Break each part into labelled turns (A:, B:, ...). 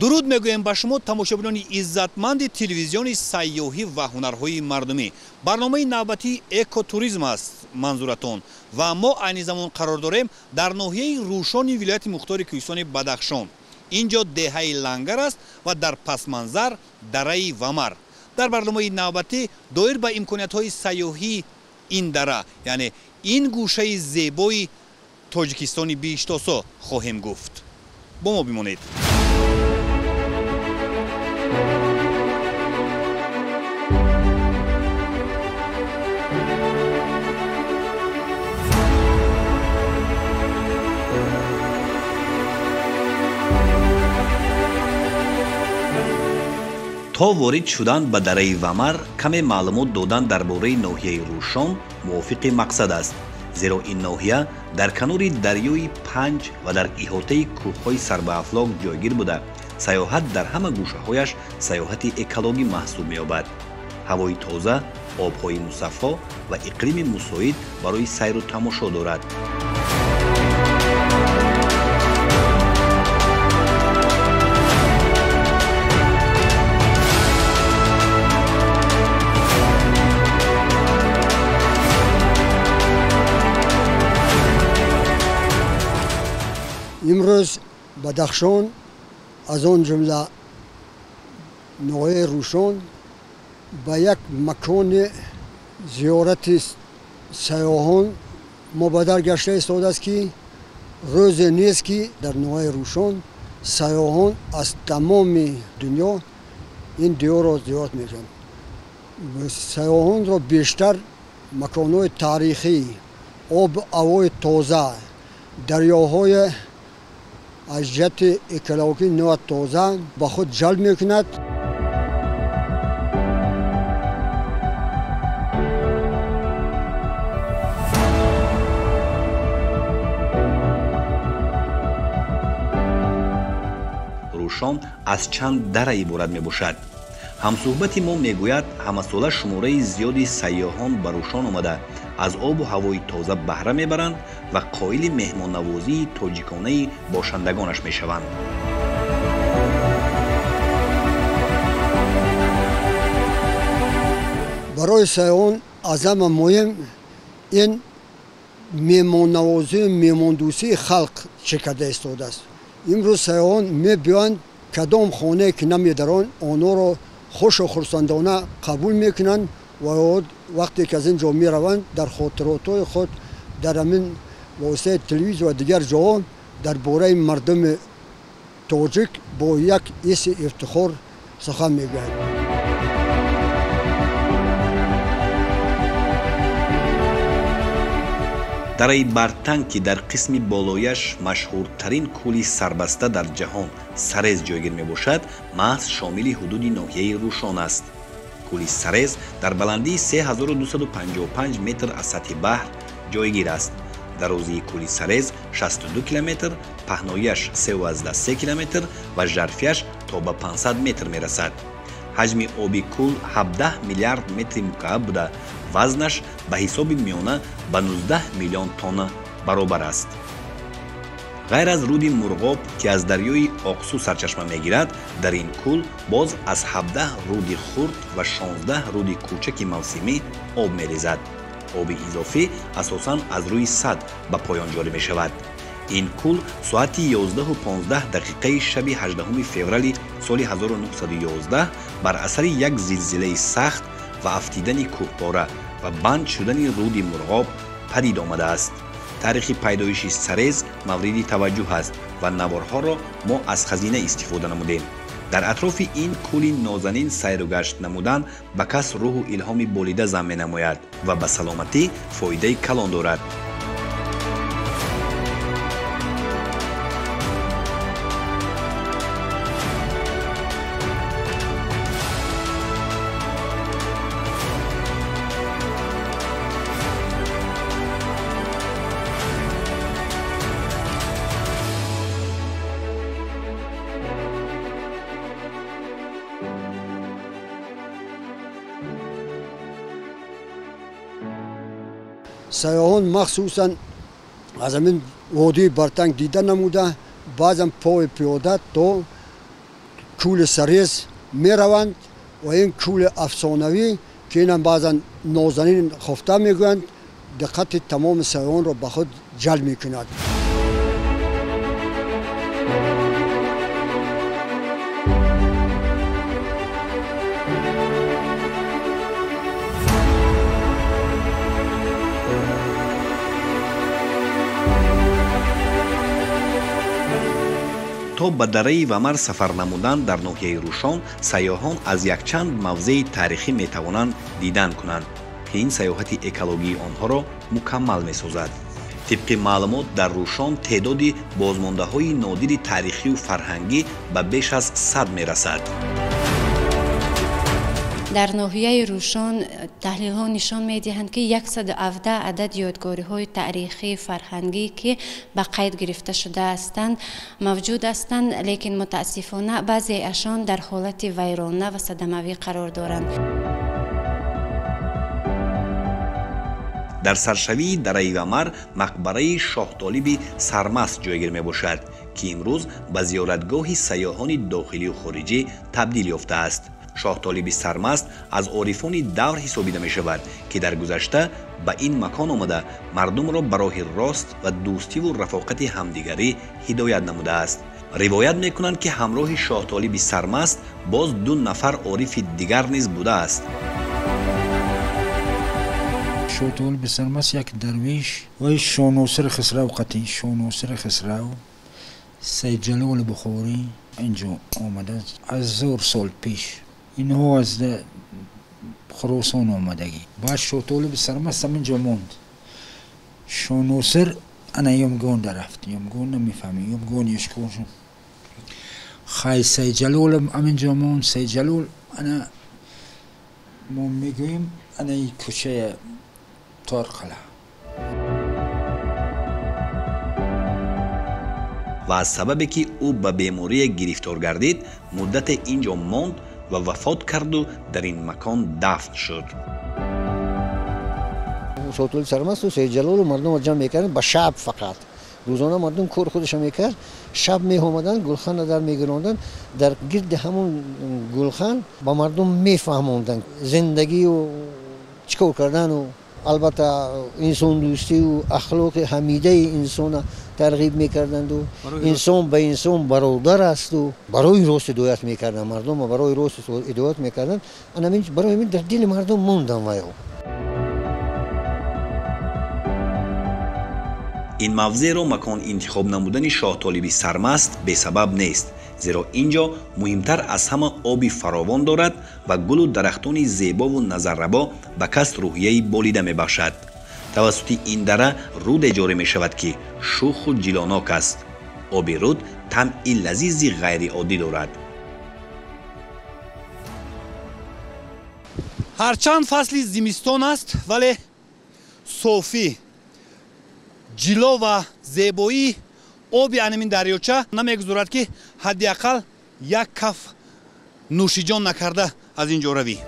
A: Дуруд мегӯем ба шумо, тамошобинони иззатманди телевизиони сайёҳӣ ва ҳунарҳои мардумӣ. Барномаи навбатии экотуризм аст манзуратон ва мо айни замон қарор дорем дар ноҳияи Рӯшони вилояти мухтори Кӯҳистони Бадахшон. Ин ҷо деҳаи Лангар аст ва дар пасманзар дараи Вамар. Дар барномаи навбатӣ доир ба имкониятҳои сайёҳии ин дара, яъне ин гӯшаи зебои Тоҷикистони биҳиштосо хоҳем гуфт. Бо мо бимонед. То ворид шудан ба дараи Вамар каме маълумот додан дар бораи ноҳияи Рӯшон мувофиқи мақсад аст, зеро ин ноҳия дар канори дарёи Панҷ ва дар иҳотаи кӯҳҳои сарбаафлок ҷойгир буда, сайёҳат дар ҳама гӯшаҳояш сайёҳати экологӣ маҳсуб меёбад. Ҳавои тоза, обҳои мусаффо ва иқлими мусоид барои сайру тамошо дорад.
B: Имрӯз Бадахшон, аз он ҷумла ноҳияи Рӯшон, ба як макони зиёрати сайёҳон мубаддал гашта истодааст, ки рӯзе нест, ки дар ноҳияи Рӯшон сайёҳон аз тамоми дунё ин диёрро зиёрат мекунанд. Сайёҳонро бештар маконҳои таърихӣ, обу ҳавои тоза, дарёҳои аз ҷиҳати экологӣ ниҳоят тоза ба худ ҷалб мекунад.
A: Рӯшон аз чанд дара иборат мебошад. Ҳамсӯҳбати мо мегӯяд, ҳамасола шумораи зиёди сайёҳон ба Рӯшон омада, аз обу ҳавои тоза баҳра мебаранд ва қоили меҳмоннавозии тоҷиконаи бошандагонаш мешаванд.
B: Барои сайёҳон аз ҳама муҳим ин меҳмоннавозию меҳмондӯстии халқ чӣ карда истодааст. Имрӯз сайёҳон мебиёянд, кадом хонае ки намедаранд, онҳоро хушу хурсандона қабул мекунанд ва вақте ки аз ин ҷо мераванд, дар хотиротҳои худ дар ҳамин воситаи телевизор ва дигар ҷоҳо дар бораи мардуми тоҷик бо як ҳисси ифтихор сухан мегӯянд.
A: Дараи Бартанг, ки дар қисми болояш машҳуртарин кӯли сарбаста дар ҷаҳон Сарез ҷойгир мебошад, маҳз шомили ҳудуди ноҳияи Рӯшон аст. Кӯли Сарез дар баландии 3255 метр аз сатҳи баҳр ҷойгир аст. Дарозии кӯли Сарез 62 километр, паҳнояш 3,3 километр ва жарфияш то ба 500 метр мерасад. Ҳаҷми оби кӯл 17 миллиард метри мукааб буда, вазнаш ба ҳисоби миёна ба 19 миллион тонна баробар аст. Ғайр аз руди Мурғоб, ки аз дарёи Оқсу сарчашма мегирад, дар ин кӯл боз аз 17 руди хурд ва 16 руди кӯчаки мавсимӣ об мерезад. Оби изофӣ асосан аз рӯи сад ба поён ҷорӣ мешавад. Ин кӯл соати 11:15 дақиқаи шаби 18 феврали соли 1911 бар асари як зилзилаи сахт ва афтидани кӯҳпора ва банд шудани руди Мурғоб падид омадааст. Таърихи пайдоиши Сарез мавриди таваҷҷӯҳ аст ва наворҳоро мо аз хазина истифода намудем. Дар атрофи ин кӯли нозанин сайру гашт намудан ба кас рӯҳу илҳоми болида зам менамояд ва ба саломатӣ фоидаи калон дорад.
B: Сайёҳон махсусан аз ҳамин водии Бартанг дида намуда, баъзан пои пиёда то кӯли Сарез мераванд ва ин кӯли афсонавӣ, ки инам баъзан нозанин хуфта мегӯянд, диққати тамоми сайёҳонро ба худ ҷалб мекунад.
A: То ба дараи Вамар сафар намудан дар ноҳияи Рӯшон сайёҳон аз якчанд мавзеи таърихӣ метавонанд дидан кунанд, ки ин сайёҳати экологии онҳоро мукаммал месозад. Тибқи маълумот, дар Рӯшон теъдоди бозмондаҳои нодири таърихию фарҳангӣ ба беш аз 100 мерасад.
C: Дар ноҳияи Рӯшон таҳлилҳо нишон медиҳанд, ки 117 адад ёдгориҳои таърихӣ фарҳангӣ, ки ба қайд гирифта шудаастанд, мавҷуд ҳастанд, лекин мутаассифона баъзеи ашон дар ҳолати вайрона ва садамавӣ қарор доранд.
A: Дар саршавии дараи Вамар мақбараи Шоҳтолиби Сармаст ҷойгир мебошад, ки имрӯз ба зиёратгоҳи сайёҳони дохилию хориҷӣ табдил ёфтааст. Шоҳтолиби Сармаст аз орифони давр ҳисобида мешавад, ки дар гузашта ба ин макон омада мардумро ба роҳи рост ва дӯстиву рафоқати ҳамдигарӣ ҳидоят намудааст. Ривоят мекунанд, ки ҳамроҳи Шоҳтолиби Сармаст боз 2 нафар орифи дигар низ будааст.
D: Шоҳтолиби Сармаст як дарвеш ва Шоносир Хисрав қатӣ, Шоносир Хисрав, Сайидҷалоли Бухорӣ инҷо омадааст аз 1000 сол пеш. Инҳо аз Хуросон омадагӣ. Баъд Шоҳтолиби Сармаст ҳаминҷо монд. Шоносир ана Ёмгонда рафт. Ёмгон намефаҳмем, Ёмгон ешкон. Хай, Сайидҷалол ҳаминҷо монд. Сайидҷалол ана мо мегӯем ана ин кӯчаи Торқала.
A: Ва аз сабабе ки ӯ ба беморие гирифтор гардид, муддате инҷо монд ва вафот карду дар ин макон дафн шуд.
E: Шоҳтолиби Сармасту Сайидҷалолу мардумро ҷамъ мекарданд ба шаб фақат. Рӯзона мардум кор худашро мекард, шаб меомаданд, гулханро дар мегиронданд, дар гирди ҳамон гулхан ба мардум мефаҳмонданд зиндагию чӣ кор кардану албатта инсондӯстию ахлоқи ҳамидаи инсона тарғиб мекарданду инсон ба инсон бародар асту барои рост ҳидоят мекарданд мардум, барои рост ҳидоят мекарданд. Анамин барои ҳамин дар дили мардум монданд ваё.
A: Ин мавзеъро макон интихоб намудани Шоҳтолиби Сармаст бесабаб нест, зеро ин ҷо муҳимтар аз ҳама оби фаровон дорад ва гулу дарахтони зебову назаррабо ба кас рӯҳияи болида мебахшад. Тавассути ин дара руде ҷорӣ мешавад, ки шуху ҷилонок аст. Оби руд таъми лазизи ғайриоддӣ дорад.
F: Ҳарчанд фасли зимистон аст, вале софӣ, ҷило ва зебоии оби анамин дарёча намегузорад, ки ҳадди ақал як каф нӯшиҷон накарда аз ин ҷо равӣ.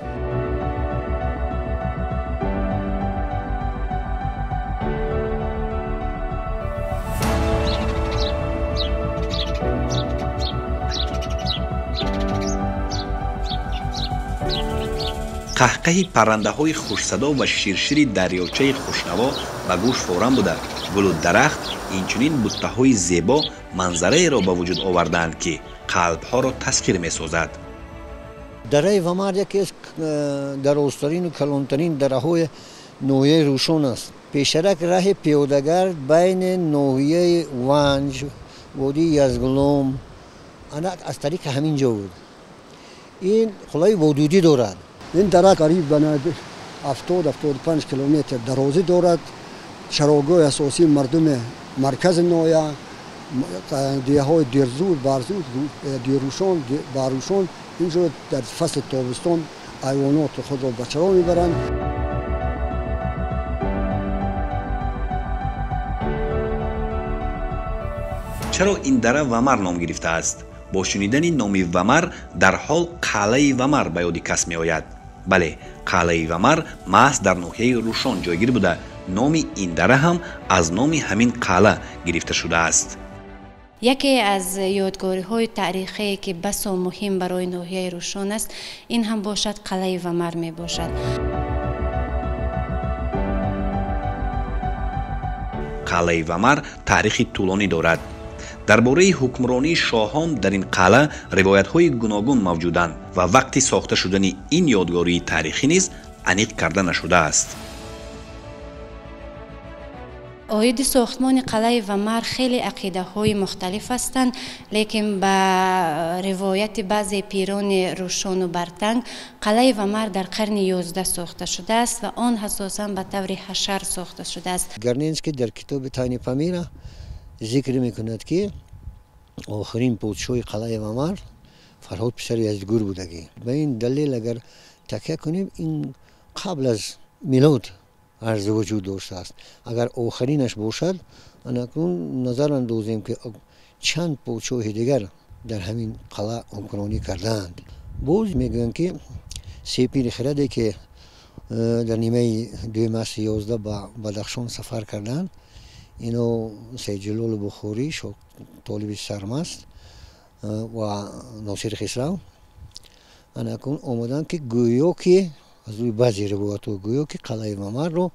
A: Қаҳқаҳи паррандаҳои хушсадо ва ширшири дарёчаи хушнаво ба гӯш форам буда, гулу дарахт инчунин буттаҳои зебо манзараеро ба вуҷуд овардаанд, ки қалбҳоро тасхир месозад.
E: Дараи Вамар яке аз дарозтарину калонтарин дараҳои ноҳияи Рӯшон аст. Пешарак раҳи пиёдагард байни ноҳияи Ванҷ, водии Язғулом ана аз тариқи ҳамин ҷо буд. Ин қуллаи Водудӣ дорад.
B: Ин дара қариб ба 70-75 километр дарозӣ дорад. Чарогоҳи асосии мардуми маркази ноҳия, деҳаҳои Дерзуд, Барзуд, Дерӯшон, Барӯшон инҷо дар фасли тобистон ҳайвоноти худро ба чаро мебаранд.
A: Чаро ин дара Вамар ном гирифтааст? Бо шунидани номи Вамар дарҳол қалъаи Вамар ба ёди кас меояд. Бале, қалъаи Вамар маҳз дар ноҳияи Рӯшон ҷойгир буда, номи ин дара ҳам аз номи ҳамин қалъа гирифта шудааст.
C: Яке аз ёдгориҳои таърихие ки басо муҳим барои ноҳияи Рӯшон аст, ин ҳам бошад қалъаи Вамар мебошад.
A: Қалъаи Вамар таърихи тӯлонӣ дорад. Дар бораи ҳукмронии шоҳон дар ин қалъа ривоятҳои гуногун мавҷуданд ва вақти сохта шудани ин ёдгории таърихӣ низ аниқ карда нашудааст.
C: Оиди сохтмони қалъаи Вамар хеле ақидаҳои мухталиф ҳастанд, лекин ба ривояти баъзе пирони Рӯшону Бартанг қалъаи Вамар дар қарни 11 сохта шудааст ва он асосан ба таври ҳашар сохта шудааст.
E: Гарненский дар китоби Тайни Памира зикр мекунад, ки охирин подшоҳи қалъаи Вамар Фарҳод писари Яздигур будагӣ. Ба ин далел агар такя кунем, ин қабл аз милод арзи вуҷуд доштааст. Агар охиринаш бошад, анакнун назар андозем, ки чанд подшоҳи дигар дар ҳамин қалъа ҳукмронӣ кардаанд. Боз мегӯянд, ки се пири хираде, ки дар нимаи дуюми асри 11 ба Бадахшон сафар карданд, ино Сайидҷалоли Бухорӣ, Толиби Сармаст ва Носири Хисрав, анакун омаданд, ки гӯё ки аз рӯи баъзе ривоятҳо гӯё ки қалъаи Вамарро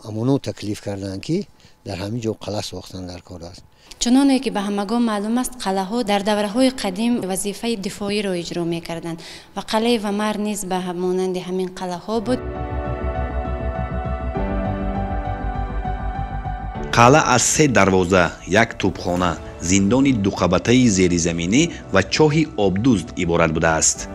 E: амоно таклиф карданд, ки дар ҳамин ҷо қалъа сохтан дар кор аст.
C: Чуноне ки ба ҳамагон маълум аст, қалъаҳо дар давраҳои қадим вазифаи дифоиро иҷро мекарданд ва қалъаи Вамар низ ба монанди ҳамин қалъаҳо буд.
A: Қалъа аз се дарвоза, як тӯбхона, зиндони дуқабатаи зеризаминӣ ва чоҳи обдузд иборат будааст.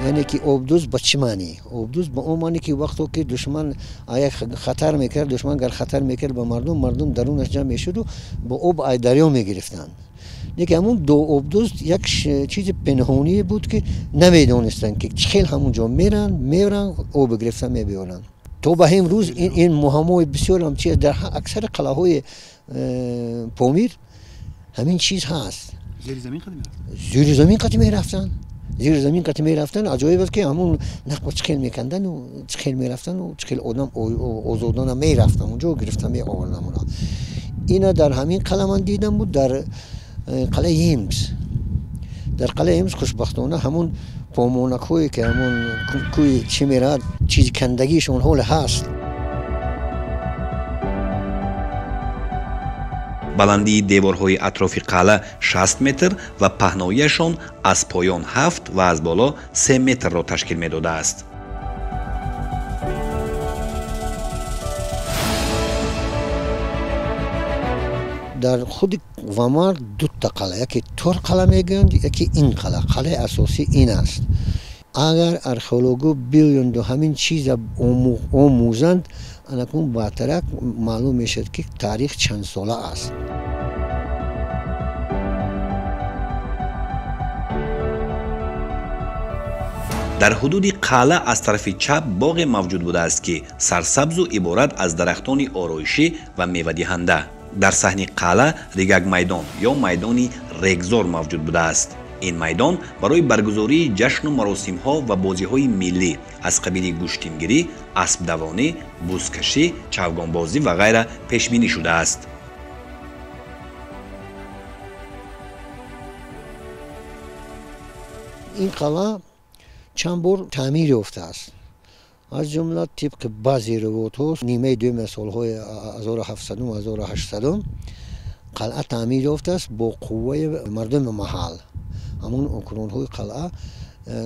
E: Яъне ки обдуз ба чӣ маънӣ? Обдуз ба он маъне, ки вақто ки душман як хатар мекард, душман гар хатар мекард ба мардум, мардум дарунаш ҷамъ мешуду бо об ай дарё мегирифтанд. Лекин ҳамун обдуз як чизи пинҳоние буд, ки намедонистанд, ки чӣ хел ҳамун ҷо меранд, об гирифта мебиёранд. То ба ҳамин рӯз ин муҳаммои бисёр ҳам чиз дар аксари қалъаҳои Помир ҳамин чиз ҳаст. Зери замин қати мерафтанд. Зери замин қати мерафтанд. Аҷоиб аст, ки ҳамун нақба чӣ хел мекандану чӣ хел мерафтану чӣ хел одам озодона мерафтанд онҷо, гирифта меоварданд онро. Ина дар ҳамин қалъа ман дидам буд, дар қалъаи Ҳимс. Дар қалъаи Ҳимс хушбахтона ҳамун помонакҳое, ки ҳамун кӯи чӣ меравад, чизи кандагишон ҳоле ҳаст.
A: Баландии деворҳои атрофи қалъа 60 метр ва паҳноияшон аз поён 7 ва аз боло 3 метрро ташкил медодааст.
E: Дар худи Вамар дута қалъа, яке Тор қалъа мегӯянд, яке ин қалъа. Қалъаи асосӣ ин аст. Агар археологҳо биёянду ҳамин чиза омӯзанд, анакун баъдтарак маълум мешавад, ки таърих чанд сола аст.
A: Дар ҳудуди қалъа аз тарафи чап боғе мавҷуд будааст, ки сарсабзу иборат аз дарахтони ороишӣ ва мевадиҳанда. Дар саҳни қалъа регакмайдон ё майдони регзор мавҷуд будааст. Ин майдон барои баргузории ҷашну маросимҳо ва бозиҳои миллӣ аз қабили гӯштингирӣ, аспдавонӣ, бузкашӣ, чавгонбозӣ ва ғайра пешбинӣ шудааст.
E: Ин қалъа чанд бор таъмир ёфтааст. Аз ҷумла тибқи баъзе ривоятҳо нимаи дуюми солҳои 1700 1800 қалъа таъмир ёфтааст бо қувваи мардуми маҳал. Ҳамун ҳукмронҳои қалъа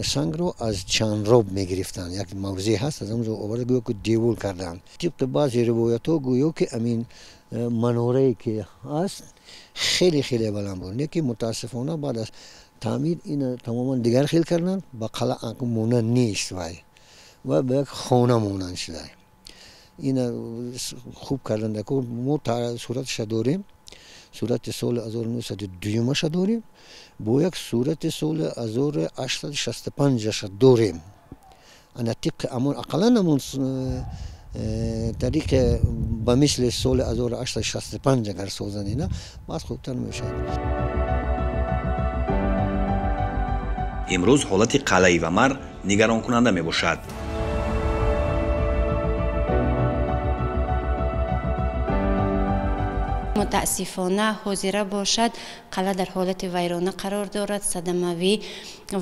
E: сангро аз Чанроб мегирифтанд. Як мавзеъ ҳаст, аз он ҷо оварда гӯё ки девол карданд. Тибқи баъзе ривоятҳо гӯё ки амин манорае ки ҳаст хеле хеле баланд буд, лекин мутаассифона баъд аз таъмир ина тамоман дигар хел карданд, ба қалъа монанд нест вай ва ба як хона монанд шуда. Ина хуб карданд. Мо сураташа дорем, сурати соли 1902-аша дорем, бо як сурати соли 1865-аша дорем. Ана тибқи амон ақаллан амон тариқи ба мисли соли 1865 агар созанд, ина баъд хубтар мешавад.
A: Имрӯз ҳолати қалъаи Вамар нигаронкунанда мебошад.
C: Мутаассифона ҳозира бошад, қалъа дар ҳолати вайрона қарор дорад, садамавӣ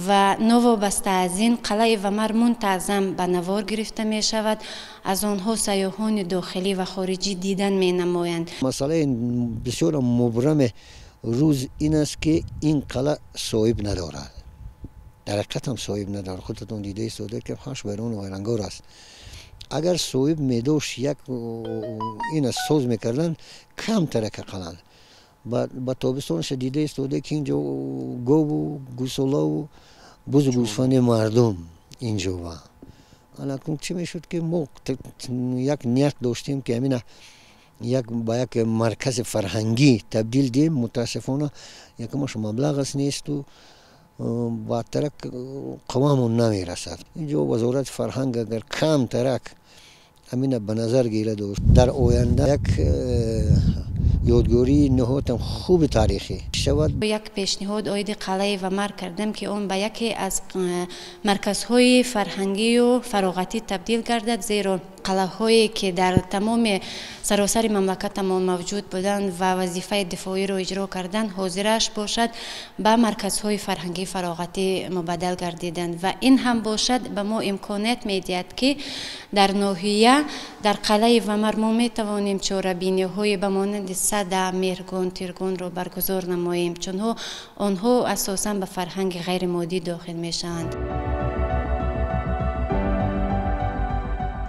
C: ва новобаста аз ин қалъаи Вамар мунтазам ба навор гирифта мешавад. Аз онҳо сайёҳони дохилӣ ва хориҷӣ дидан менамоянд.
E: Масъалаи бисёр мубрами рӯз ин аст, ки ин қалъа соҳиб надорад. Дар ҳақиқат ҳам соҳиб надорад. Худатон дида истодаед, ки ҳамаш вайрону вайрангор аст. Агар соҳиб медошт, як ина соз мекарданд, камтарак ақаллан. Ба тобистонаша дида истода, ки инҷо гову гӯсолаву бузу гӯсфанди мардум инҷо ва алакун чӣ мешуд, ки мо як ният доштем, ки ҳамина як ба як маркази фарҳангӣ табдил диҳем. Мутаассифона якумаш маблағ аст несту баъдтарак қавамон намерасад. Инҷо вазорати фарҳанг агар камтарак ҳамина ба назар гирад, дар оянда як ёдгории ниҳоятам хуби таърихӣ шавад.
C: Як пешниҳод оиди қалъаи Вамар кардам, ки он ба яке аз марказҳои фарҳангию фароғатӣ табдил гардад, зеро қалъаҳое ки дар тамоми саросари мамлакатамон мавҷуд буданд ва вазифаи дифоиро иҷро карданд, ҳозираш бошад ба марказҳои фарҳангии фароғатӣ мубаддал гардиданд ва ин ҳам бошад ба мо имконият медиҳад, ки дар ноҳия дар қалъаи Вамар мо метавонем чорабиниҳои ба монанди Сада, Меҳргон, Тиргонро баргузор намоем, чун онҳо асосан ба фарҳанги ғайримоддӣ дохил мешаванд.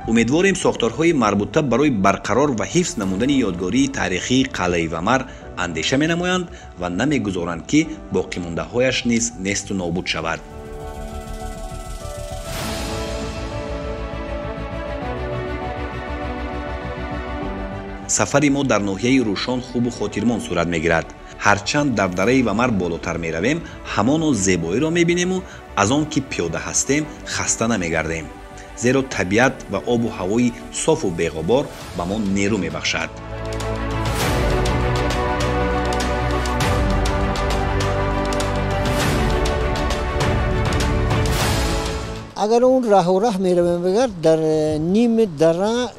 A: Умедворем сохторҳои марбута барои барқарор ва ҳифз намудани ёдгории таърихии қалъаи Вамар андеша менамоянд ва намегузоранд, ки боқимондаҳояш низ несту нобуд шавад. Сафари мо дар ноҳияи Рӯшон хубу хотирмон сурат мегирад. Ҳарчанд дар дараи Вамар болотар меравем, ҳамоно зебоиро мебинему аз он ки пиёда ҳастем хаста намегардем, зеро табиат ва обу ҳавои софу беғубор ба мо нерӯ мебахшад.
E: Агар он раҳу раҳ меравем, агар дар ними дара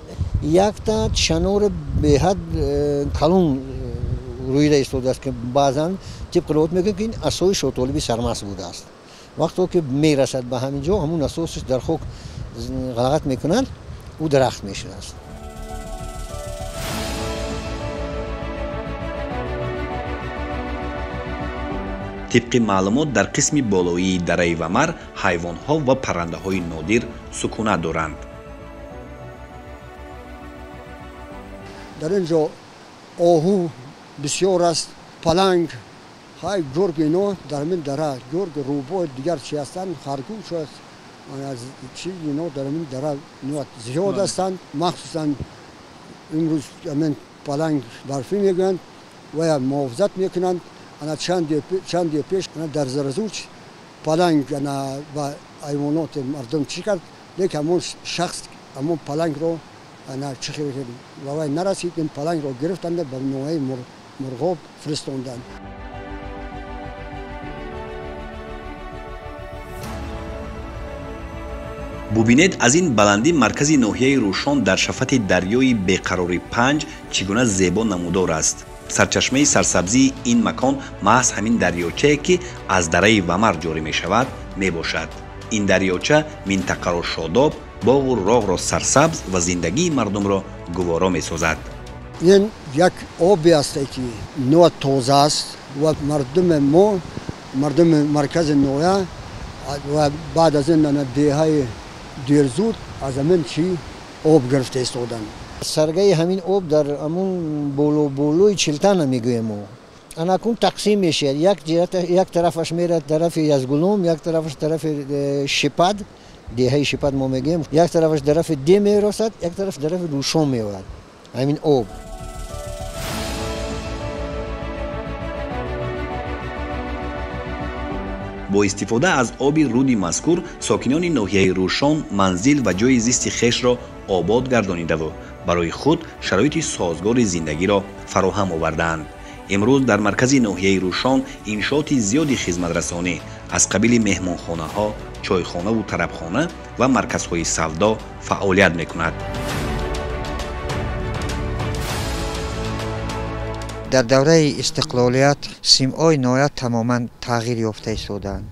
E: якта чанори беҳад калон рӯида истодааст, ки баъзан тибқи ривоят мегӯянд, ки ин асои Шоҳтолиби Сармаст будааст. Вақто ки мерасад ба ҳамин ҷо, ҳамун асосш дар хок ғалағат мекунанд, ӯ дарахт мешудааст.
A: Тибқи маълумот, дар қисми болоии дараи Вамар ҳайвонҳо ва паррандаҳои нодир сукунат доранд.
B: Дар ин ҷо оҳу бисёр аст, паланг, ҳай гург, ино дар ҳамин дара гург, рӯбоҳ, дигар чи ҳастанд, харгӯш аст, чи ино дар ҳамин дара зиёд ҳастанд. Махсусан имрӯз ҳамин паланг барфӣ мегӯянд ва муҳофизат мекунанд. Ана чанде пеш дар Заразуч паланг ба ҳайвоноти мардум чӣ кард, лекин ҳамон шахс ҳамон палангро чӣ ба вай нарасид, ин палангро гирифтанд ба ноҳияи Мурғоб фиристонданд.
A: Бубинед, аз ин баландӣ маркази ноҳияи Рӯшон дар шафати дарёи беқарори Панҷ чӣ гуна зебо намудор аст. Сарчашмаи сарсабзии ин макон маҳз ҳамин дарёчае, ки аз дараи Вамар ҷорӣ мешавад, мебошад. Ин дарёча минтақаро шодоб, боғу роғро сарсабз ва зиндагии мардумро гуворо месозад.
B: Ин як обе аст, ки нав тоза аст ва мардуми мо, мардуми маркази ноҳия ва баъд аз ин деҳаи дерзуд аз ҳамин чӣ об гирифта истоданд.
E: Саргаи ҳамин об дар ҳамун болоболои Чилтана мегӯем мо. Анакун тақсим мешавад. Як тарафаш мерад тарафи Язгулум, як тарафаш тарафи Шипад, деҳаи Шипад мо мегӯем, як тарафаш тарафи Де мерасад, як тараф тарафи Рӯшон меояд. Ҳамин об.
A: Бо истифода аз оби руди мазкур сокинони ноҳияи Рӯшон манзил ва ҷойи зисти хешро обод гардонидаву барои худ шароити созгори зиндагиро фароҳам овардаанд. Имрӯз дар маркази ноҳияи Рӯшон иншооти зиёди хизматрасонӣ, Аз қабили меҳмонхонаҳо, чойхонаву тарабхона ва марказҳои савдо фаъолият мекунад.
G: Дар давраи истиқлолият симои ноҳия тамоман тағйир ёфта истодаанд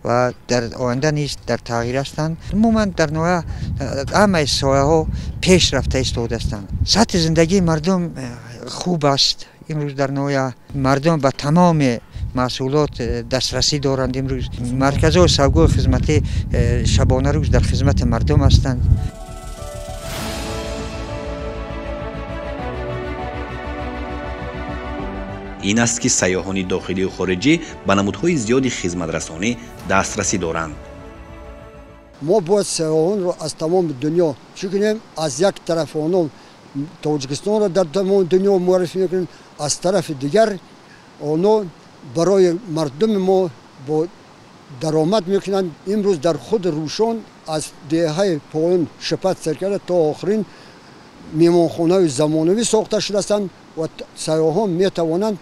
G: ва дар оянда низ дар тағйир ҳастанд. Умуман дар ноҳия ҳамаи соҳаҳо пеш рафта истодаастанд. Сатҳи зиндагии мардум хуб аст. Имрӯз дар ноҳия мардум ба тамоми маҳсулот дастрасӣ доранд. Имрӯз марказҳои савгоҳи хизматӣ шабонарӯз дар хизмати мардум ҳастанд.
A: Ин аст ки сайёҳони дохилию хориҷӣ ба намудҳои зиёди хизматрасонӣ дастрасӣ доранд.
B: Мо бояд сайёҳонро аз тамоми дунё чӣ кунем? Аз як тараф онҳо Тоҷикистонро дар тамоми дунё муаррифӣ мекунем, аз тарафи дигар онҳо барои мардуми мо бо даромад мекунанд. Имрӯз дар худи Рӯшон аз деҳаи поён Шипат сар карда то охирин меҳмонхонаи замонавӣ сохта шудаастанд ва сайёҳон метавонанд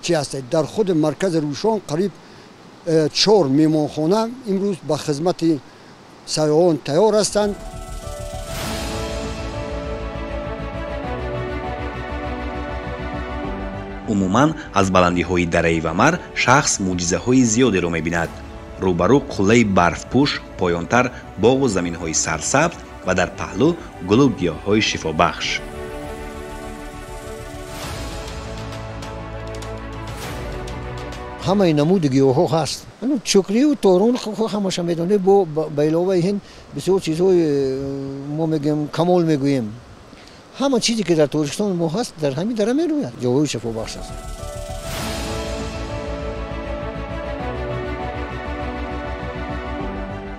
B: чӣ ҳастанд. Дар худи маркази Рӯшон қариб 4 меҳмонхона имрӯз ба хизмати сайёҳон тайёр ҳастанд.
A: Умуман аз баландиҳои дараи Вамар шахс мӯъҷизаҳои зиёдеро мебинад. Рӯбарӯ қуллаи барфпӯш, поёнтар боғу заминҳои сарсабз ва дар паҳлӯ гулу гиёҳҳои шифобахш.
E: Ҳамаи намуди гиёҳҳо ҳаст. Чукрию торун ҳамаша медонед, бо ба иловаи ин бисёр чизҳои мо мегӯем, камол мегӯем. Ҳама чизе ки дар Тоҷикистон мо ҳаст, дар ҳамин дара мерӯяд. Ҷойҳои шифобахш аст.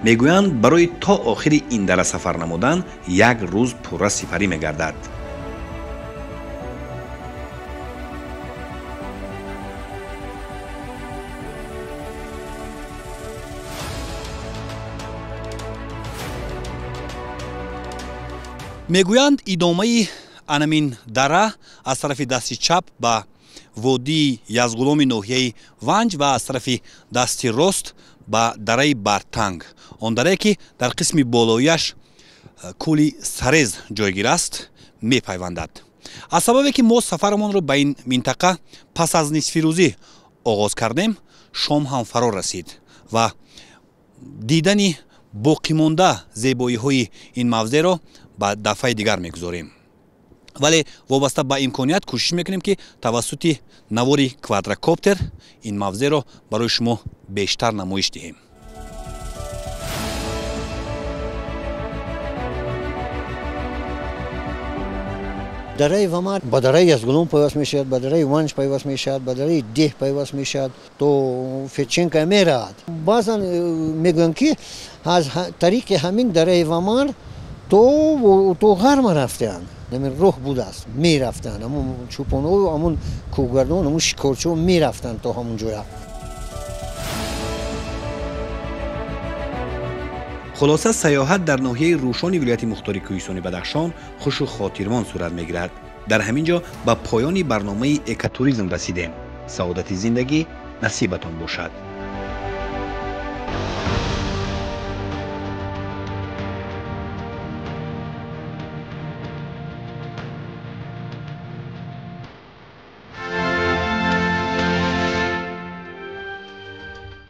A: Мегӯянд барои то охири ин дара сафар намудан як рӯз пурра сипарӣ мегардад.
F: Мегӯянд идомаи анамин дара аз тарафи дасти чап ба водии Язғуломи ноҳияи Ванҷ ва аз тарафи дасти рост ба дараи Бартанг, он дарае ки дар қисми болояш кӯли Сарез ҷойгир аст, мепайвандад. Аз сабабе ки мо сафарамонро ба ин минтақа пас аз нисфирӯзӣ оғоз кардем, шом ҳам фаро расид ва дидани боқимонда зебоиҳои ин мавзеъро ба дафъаи дигар мегузорем. Вале вобаста ба имконият кӯшиш мекунем ки тавассути навори квадрокоптер ин мавзеъро барои шумо бештар намоиш диҳем.
E: Дараи Вамар ба дараи Язғулом пайваст мешавад, ба дараи Ванҷ пайваст мешавад, ба дараи Деҳ пайваст мешавад, то Федченко меравад. Баъзан мегӯянд ки аз тариқи ҳамин дараи Вамар то ғарма рафтаанд. Ҳамин роҳ будааст, мерафтанд. Ҳамун чӯпонҳо, ҳамун кӯҳгардон, ҳамун шикорчиҳо мерафтанд то ҳамун ҷоя.
A: Хулоса, сайёҳат дар ноҳияи Рӯшони вилояти мухтори Кӯҳистони Бадахшон хушу хотирмон сурат мегирад. Дар ҳамин ҷо ба поёни барномаи экотуризм расидем. Саодати зиндагӣ насибатон бошад.